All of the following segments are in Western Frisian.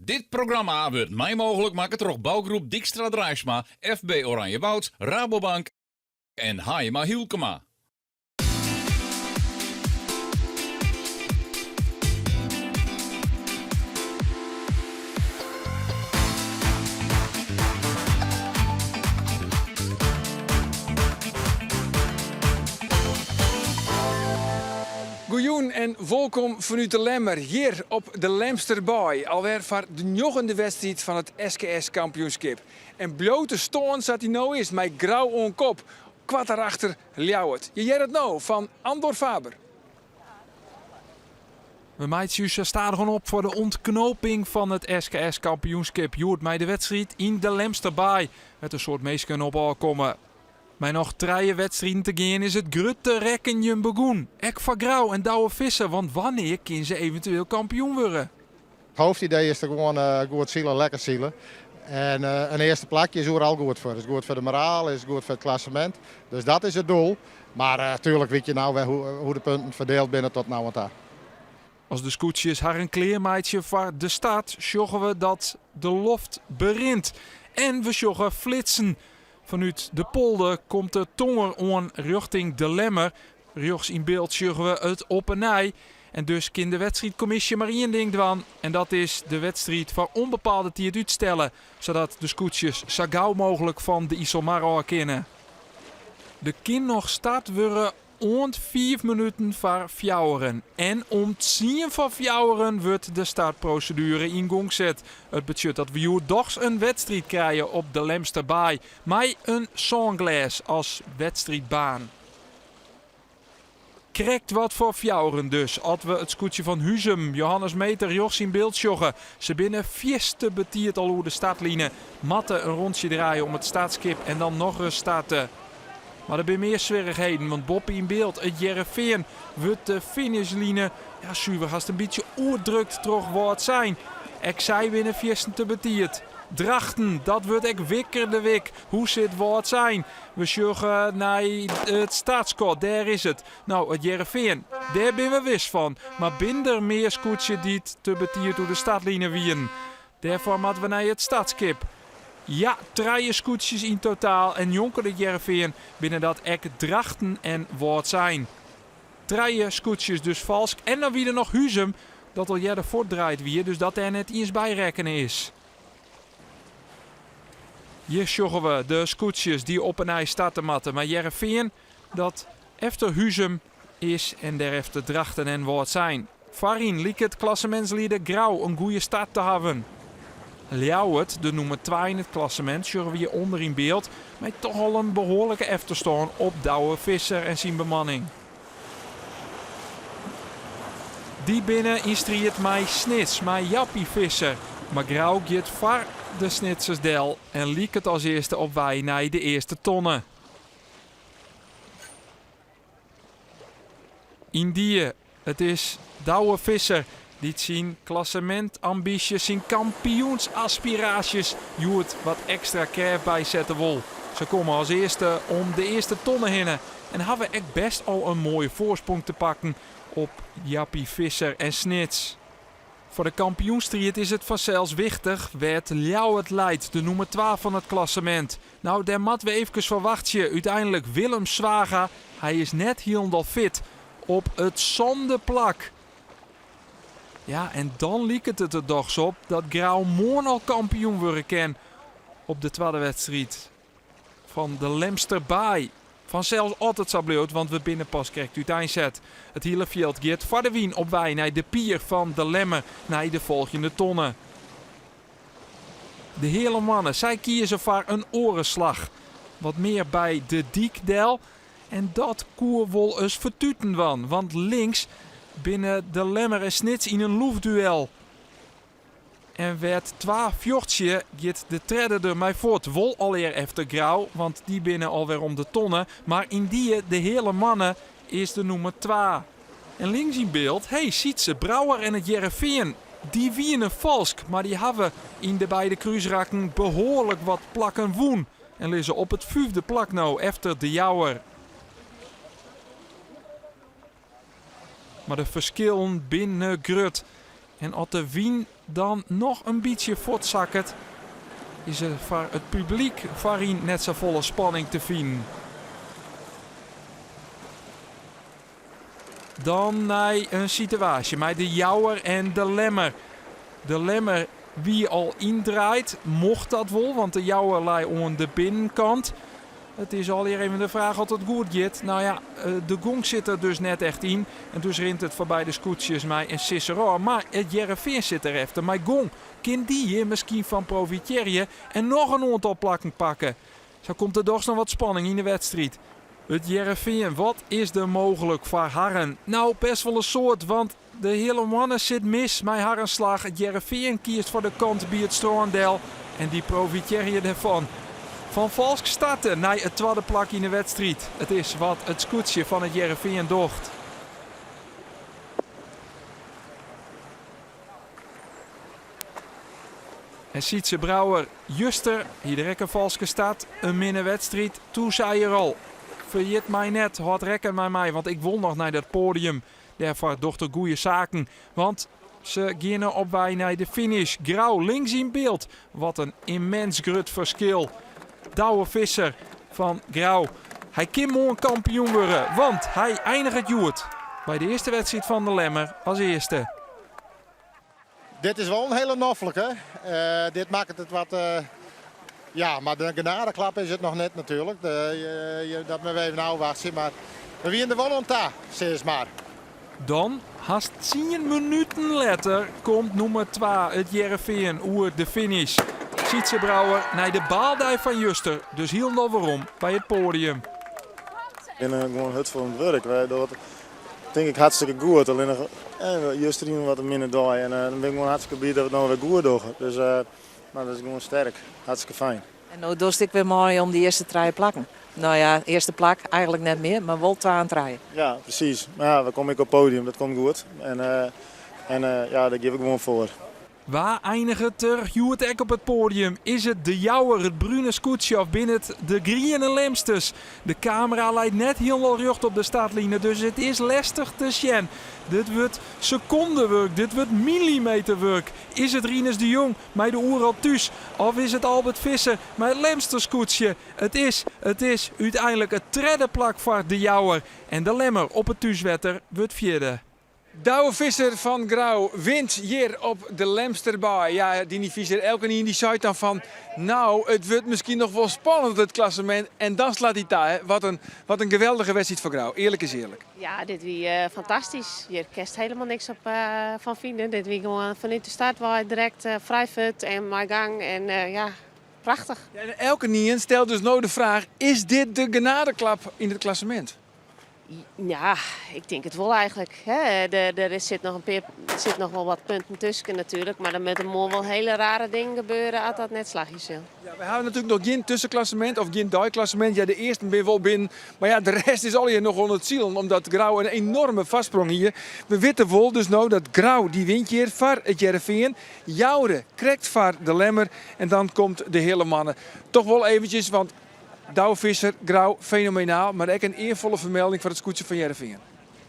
Dit programma wurdt mei mooglik makke troch Bouwgroep Dijkstra Draisma, FB Oranjewoud, Rabobank en Haaima Hylkema. Goejûn en wolkom fanút de Lemmer, hjir op de Lemsterbaai. Alwer foar de njoggende wedstriid fan it SKS kampioenskip. En bliuwt de stân sa't dy no is, mei Grou oan kop, koart derachter Ljouwert. Je hearre it no fan Andor Faber. We meitsje ús sa stadichoan op foar de ûntknoping fan it SKS kampioenskip. Hjoed mei de wedstriid yn de Lemsterbaai, wêr't in soad minsken op ôfkomme. Mei noch trije wedstriden te gean is it grutte rekkenjen begûn. Ek foar Grou en Douwe Visser, want wannear kin se eventueel kampioen wurde? Het hoofdidee is der gewoan goed sile, lekker sile. En in earste plakje is oeral goed foar. Is goed foar de moraal, is goed foar it klassemint. Dus dat is it doel. Mar tuerlik wit je no wer hoe de punten ferdield binne tot no oan ta. As de skûtsjes harren klearmeitsje foar de start, sjogge we dat de loft berint. En we sjogge flitsen. Fanút de polder komt de tonger oan rjochting De Lemmer. Rjochts yn byld sjogge we it op 'e nij. En dus kin de wedstriidkommisje mar ien ding dwaan en dat is de wedstriid foar ûnbepaalde tiid útstelle, sadat de skûtsjes sa gau mooglik fan de Iselmar ôf kinne. Der kin noch start wurde oant fiif minuten foar fjouweren. En om tsien foar fjouweren wurdt de startproseduere yn gong set. It betsjut dat we hjoed dochs in wedstriid krije op de Lemsterbaai mei in sânglês as wedstriidbaan. Krekt wat foar fjouweren dus, at we it skûtsje fan Huzum, Johannes Meeter, rjochts yn byld sjogge. Se binne fierste betiid al oer de startline, moatte in rûntsje draaie om it startskip en dan nochris starte. Mar der binne mear swierrichheden, want boppe yn byld, it Hearrenfean, wurdt de finishline ja, suver hast in bytsje oerdrukt troch Wâldsein. Ek sy binne fierstente betiid. Drachten, dat wurdt ek wikker de wik. Hoe sit Wâldsein? We sjogge nei it startskot, dêr is it. No, it Hearrenfean, dêr binne we wis fan. Mar binne der mear skûtsje dy't te betiid oer de startline wienen? Dêrfoar moatte we nei it startskip. Ja, trije skûtsjes yn totaal en njonken it Hearrenfean binne dat ek Drachten en Wâldsein. Trije skûtsjes dus falsk en dan wie der noch Huzum, dat al earder fuortdraaid wie, dus dat dêr net iens by rekkene is. Hjir sjogge we de skûtsjes dy't op 'e nij starte moatte mei Hearrenfean dat efter Huzum is en dêrefter Drachten en Wâldsein. Foaryn liket klassemintslieder Grou in goede start te hawwen. Ljouwert, de nûmer twa yn it klassemint, sjogge we hjir ûnder yn byld mei toch al in behoarlike efterstân op Douwe Visser en syn bemanning. Dy binne yn striid mei Snits, mei Jappie Visser. Mar Grou giet foar de Snitsers del en liket as earste op wei nei de earste tonne. Yndie, it is Douwe Visser dy't syn klassemintambysjes, syn kampioensaspiraasjes hjoed wat ekstra krêft bysette wol. Se komme as earste om de earste tonne hinne en hawwe ek best al in moaie foarsprong te pakken op Jappie Visser en Snits. Foar de kampioensstriid is it fansels wichtich wêr't Ljouwert leit, de nûmer twa fan it klassemint. Nou, dêr moatte we eefkes foar wachtsje. Uteinlik Willem Zwaga, hy is net hielendal fit, op it sânde plak. Ja, en dan liket it der dochs op dat Grou moarn al kampioen wurde kin op de twadde wedstriid fan de Lemsterbaai. Fansels as it sa bliuwt, want we binne pas krekt úteinset. It hiele fjild giet foar de wyn op wei nei de pier fan De Lemmer, nei de folgjende tonne. De Heale Moanne, sy kieze foar in oare slach. Wat mear by de dyk del. En dat koe wol ris fertuten dwaan, want links binne De Lemmer en Snits yn in loefduel. En wêr't twa fjochtsje, giet de tredde der mei fuort. Wol allegear efter Grou, want dy binne alwer om de tonne. Mar yndie, de Heale Moanne is de nûmer twa. En links yn byld, hey, Sytze Brouwer en it Hearrenfean. Dy wiene falsk, mar dy hawwe yn de beide krúsrakken behoarlik wat plakken wûn en lizze op it fiifde plak no efter De Jouwer. Mar de ferskillen binne grut. En as de wyn dan noch in bytsje fuortsakket, is der foar it publyk foaryn net safolle spanning te finen. Dan nei in sitewaasje mei De Jouwer en De Lemmer. De Lemmer wie al yndraaid, mocht dat wol, want De Jouwer lei oan de binnenkant. It is allegear even de fraach oft it goed giet. No ja, de gong sit der dus net echt yn en dus rint it foarby de skûtsjes mei in sisser ôf. Mar it Hearrenfean sit derefter mei gong. Kin dy hjir miskien fan profitearje en noch in oantal plakken pakke? Sa komt der dochs noch wat spanning yn de wedstriid. It Hearrenfean, wat is der mooglik foar harren? No, best wol in soad, want de Heale Moanne sit mis mei harren slach. It Hearrenfean kiest foar de kant by it strân del en dy profitearje dêrfan. Fan falsk starte nei it twadde plak yn de wedstriid. It is wat it skûtsje fan It Hearrenfean docht. En Sytze Brouwer, juster hie der ek in falske start, in minne wedstriid. Toen sei er al, ferjit my net, hâld rekken mei my, want ik wol noch nei dat poadium. Dêrfoar docht er goeie saken, want se geane op wei nei de finish. Grou links yn byld, wat in immens grut ferskil. Douwe Visser fan Grou, hy kin moarn kampioen wurde, want hy einiget hjoed by de earste wedstriid fan de Lemmer as earste. Dit is wol in hiele noflike. Dit makket it wat. Ja, mar de genadeklap is it noch net natuerlik. Dat moatte we even ôfwachtsje. Mar we wiene der wol oan ta, sis mar. Dan, hast tsien minuten letter, komt nûmer twa, it Hearrenfean, oer de finish. Sytze Brouwer nei de baaldei fan juster dus hielendal werom by it poadium. Ik bin gewoan hurd foar it wurk. Wy dogge it tink ik hartstikke goed. Allinnich juster hiene we wat in minne dei en dan bin ik gewoan hartstikke bliid dat we it no wer goed dogge. Dus mar dat is gewoan sterk. Hartstikke fijn. En no dochst ek wer mei om dy earste trije plakken. No ja, earste plak eigenlik net mear, mar wol twa en trije. Ja, presys. Mar ja, we komme ek op podium, dat komt goed. En en ja, dêr gean we gewoan foar. Wa einiget der hjoed ek op it poadium? Is it De Jouwer, it brune skûtsje of binne it de griene Lemsters? De kamera leit net hielendal rjocht op de startline, dus it is lestich te sjen. Dit wurdt sekondewurk, dit wurdt millimeterwurk. Is it Rinus de Jong mei de Oeral Thús of is it Albert Visser mei it Lemsterskûtsje? It is, it is úteinlik it tredde plak foar De Jouwer en de Lemmer op it thúswetter wurdt fjirde. Douwe Visser fan Grou wint hjir op de Lemsterbaai. Ja, Diny Visser, elkenien dy seit dan fan, nou, it wurdt miskien noch wol spannend it klassemint. En dan slacht hy ta, hè. Wat in, wat in geweldige wedstriid foar Grou. Earlik is earlik. Ja, dit wie fantastysk. Hjir kinst helemaal niks op fan fine. Dit wie gewoan fanút de start wei direkt frij fut en mei gang en ja, prachtich. Ja, en elkenien stelt dus no de fraach, is dit de genadeklap yn it klassemint? Ja, ik tink it wol eigenlik. Hè. Der sit noch in pear, sit noch wol wat punten tusken natuerlik, mar der moatte moarn wol hiele rare dingen gebeure as dat net slagje sil. Ja, wy hawwe natuerlik noch gjin tuskenklassemint of gjin deiklassemint. Ja, de earsten binne wol binnen, mar ja, de rest is allegear noch oan it silen omdat Grou in enorme foarsprong hie. We witte wol dus no dat Grou dy wint hjir foar it Hearrenfean, Joure krekt foar de Lemmer en dan komt de Heale Moanne. Toch wol eventjes, want Douwe Visser, Grou, fenomenaal, mar ek in earfolle fermelding foar it skûtsje fan Hearrenfean.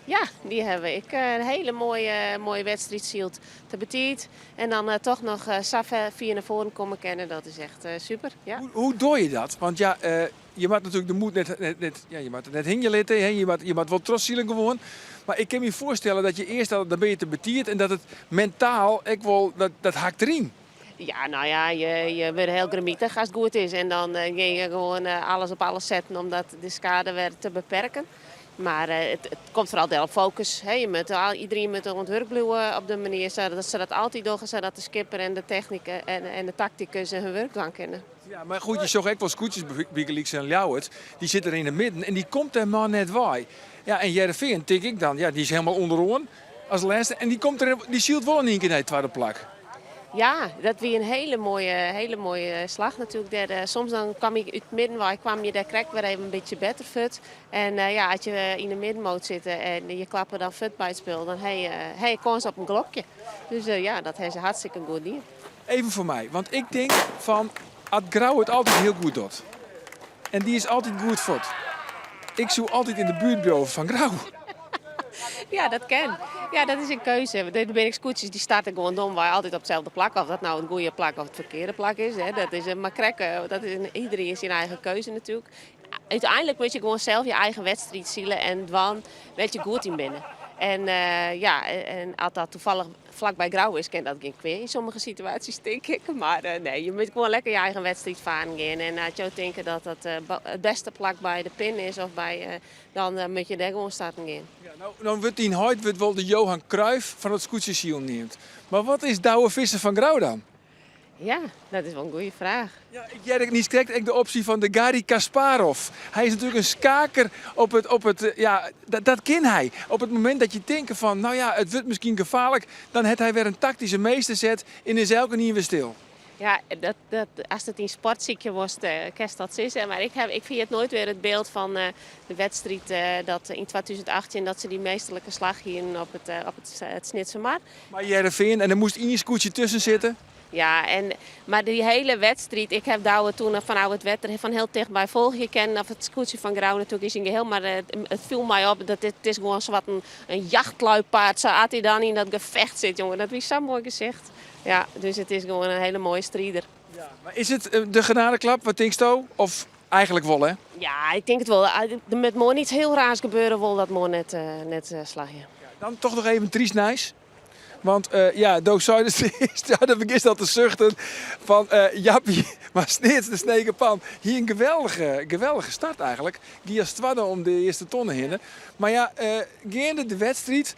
Ja, dy hawwe ek in hiele moaie, moaie wedstriid syld. Te betiid en dan toch noch sa fier nei foaren komme kinne, dat is echt super. Ja. Hoe doar je dat? Want ja, je moat natuerlik de moed net, net, net, ja, je moat it net hingje litte, hè? Je moat wol trochsile gewoan. Mar ik kin my foarstelle dat je earst al, dan binne je te betiid en dat it mentaal ek wol, dat, dat hakt deryn. Ja, no ja, je wurde hiel grimitich as it goed is. En dan gean je gewoan alles op alles setten om dat de skade wer te beperken. Mar it komt foaral del op fokus. Je moatte al, iedereen moat oan it wurk bliuwe op de manier sadat se dat altyd dogge, sadat de skipper en de techniker en de taktikus hun wurk dwaan kinne. Ja, mar goed, je sjogge ek wol skûtsjes bygelyks in Ljouwert, dy sit der yn 'e midden en dy komt dêr mar net wei. Ja, en Hearrenfean tink ik dan, ja, dy is helemaal ûnderoan as lêste en dy komt der, dy sylt wol in ien kear nei it twadde plak. Ja, dat wie in hiele moaie, hiele moaie slach natuerlik. Dêr, eh, soms dan kwam je út it midden wei, kwam je dêr krekt wer even in bytsje better fut. En eh, ja, as je yn de middenmoot sitte en je klappe dan fut by it spul, dan ha je, ha je kâns op in glokje. Dus eh, ja, dat ha se hartstikke goed dien. Even foar my, want ik tink fan as Grou it altyd hiel goed docht en dy is altyd goed fuort. Ik soe altyd yn de buert bliuwe fan Grou. Ja, dat kin. Ja, dat is in keuze. Der binne ek skûtsjes dy starte gewoan domwei altyd op itselde plak. Of dat no it goede plak of it ferkearde plak is, hè, dat is mar krekt, dat is iedereen syn eigen keuze natuerlik. Uteinlik moatte je gewoan sels je eigen wedstriid sile en dwaan wêr't je goed yn binne. En ja, en as dat tafallich flakby Grou is, kin dat gjin kwea yn sommige situaasjes, tink ik. Mar nee, je moatte gewoan lekker je eigen wedstriid faren gean. En as jo tinke dat dat it bêste plak by de pin is of by, dan moat je dêr gewoan starten gean. Ja, no, no wurdt dyn heit wurdt wol de Johan Cruijff fan it skûtsjesilen neamd. Mar wat is Douwe Visser fan Grou dan? Ja, dat is wol in goede fraach. Ja, ik hear ek niiskrekt ek de opsje fan de Garry Kasparov. Hy is natuerlik in skaker op it, op it, ja, dat, dat kin hy. Op it momint dat je tinke fan, no ja, it wurdt miskien gefaarlik, dan hat hy wer in taktyske meesterzet en is elkenien wer stil. Ja, dat, dat, ast it yn sport sykje wolst, kinst dat sizze. Mar ik, haw, ik ferjit noait wer it byld fan de wedstriid dat yn 2018 dat se dy meesterlike slach hienen op it, op it, it Snitsermar. Mei Hearrenfean en der moast ien skûtsje tusken sitte. Ja, en, mar dy hiele wedstriid, ik haw Douwe toen fanôf it wetter fan hiel tichtby folgje kinnen, of it skûtsje fan Grou natuerlik yn syn geheel, mar it, it foel my op dat dit, it is gewoan sawat in, in jachtluipaard, sa at hy dan yn dat gefecht sit, jonge, dat wie sa'n moai gesicht. Ja, dus it is gewoan in hiele moaie strider. Ja, mar is it de genadeklap, wat tinksto? Of eigenlik wol, hè? Ja, ik tink it wol. Der moat moarn iets hiel raars gebeure, wol dat moarn net, net slagje. Ja, dan toch noch even tryst nijs. Want ja, do seidest earst, ja, dan begjinst al te suchten fan Jappie, mar Sneats de Snekerpan hie in geweldige, geweldige start eigenlik. Gie as twadde om de earste tonne hinne. Mar ja, geande de wedstriid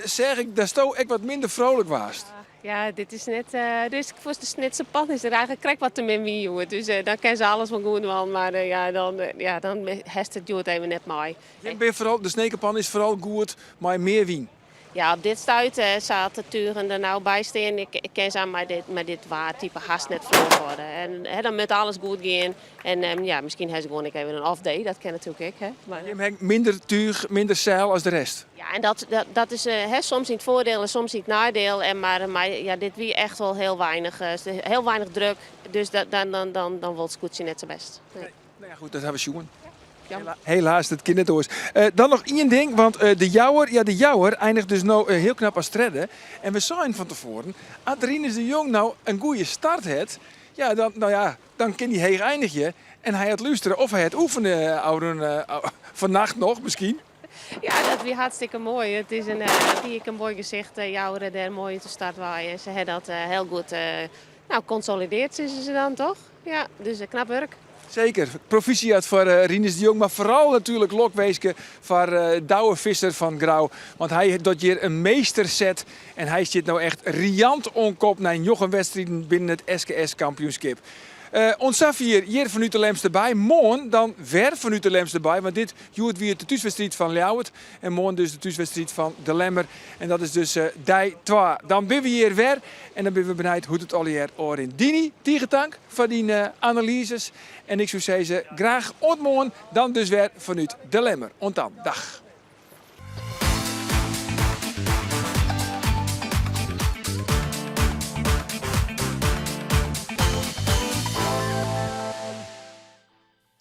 seach ik datsto ek wat minder frolik waardst. Ja, dit is net. Dus foar de Snitser pan is der eigenlik krekt wat te min wyn hjoed. Dus dan kinne se alles wol goed dwaan, mar ja, dan, ja, dan hast it hjoed even net mei. Jim bin foaral, de Snekerpan is foaral goed mei mear wyn. Ja, op dit stuit, sa't de tugen der no by stean, ik kin se mei dit, mei dit waartype hast net fleurich hâlde. En hè, dan moat alles goed gean. En ja, miskien ha se gewoan ek even in off day, dat kin natuerlik ek. Hè. Mar Jim ha minder túch, minder seil as de rest. Ja, en dat, dat, dat is hè, soms yn it foardiel en soms yn it neidiel. En mar, mar ja, dit wie echt wol hiel weinich, hiel weinich druk. Dus dat, dan, dan, dan, dan wol it skûtsje net sa bêst. Nee. Nou ja, goed, dat ha we sjoen. Helaas, dat kin net oars. Dan noch ien ding, want de Jouwer, ja, de Jouwer eindigt dus no hiel knap as tredde. En we seinen fan tefoaren, as Rinus de Jong no in goede start hat, ja, dan, nou ja, dan kin hy heech einigje. En hy hat lústere of hy hat oefene ôfrûne fannacht noch miskien. Ja, dat wie hartstikke moai. It is in, wie ek in moai gesicht, Jouwer dêr moai út de start wei. En se ha dat hiel goed nou, konsolideard, sizze se dan toch? Ja, dus knap wurk. Seker. Proficiat foar Rinus de Jong, mar foaral natuerlik lokwinske foar Douwe Visser fan Grou. Want hy docht hjir in meesterset en hy stiet no echt riant oan kop nei njoggen wedstriden binnen it SKS-kampioenskip. Oant safier hjir fanút de Lemster Baai. Moarn dan wer fanút de Lemster Baai, want dit hjoed wie it de thúswedstriid fan Ljouwert en moarn dus de thúswedstriid fan De Lemmer. En dat is dus dei twa. Dan binne we hjir wer en dan binne we benijd hoe't it allegear ôfrint. Dini, tige tank foar dyn analyzes. En ik soe sizze, graach oant moarn, dan dus wer fanút De Lemmer. Oant dan, dag.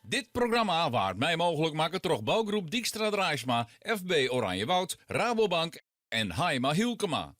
Dit programma waard mei mooglik makke troch bougroep Dykstra Draaisma, FB Oranjewoud, Rabobank en Haima Hylkema.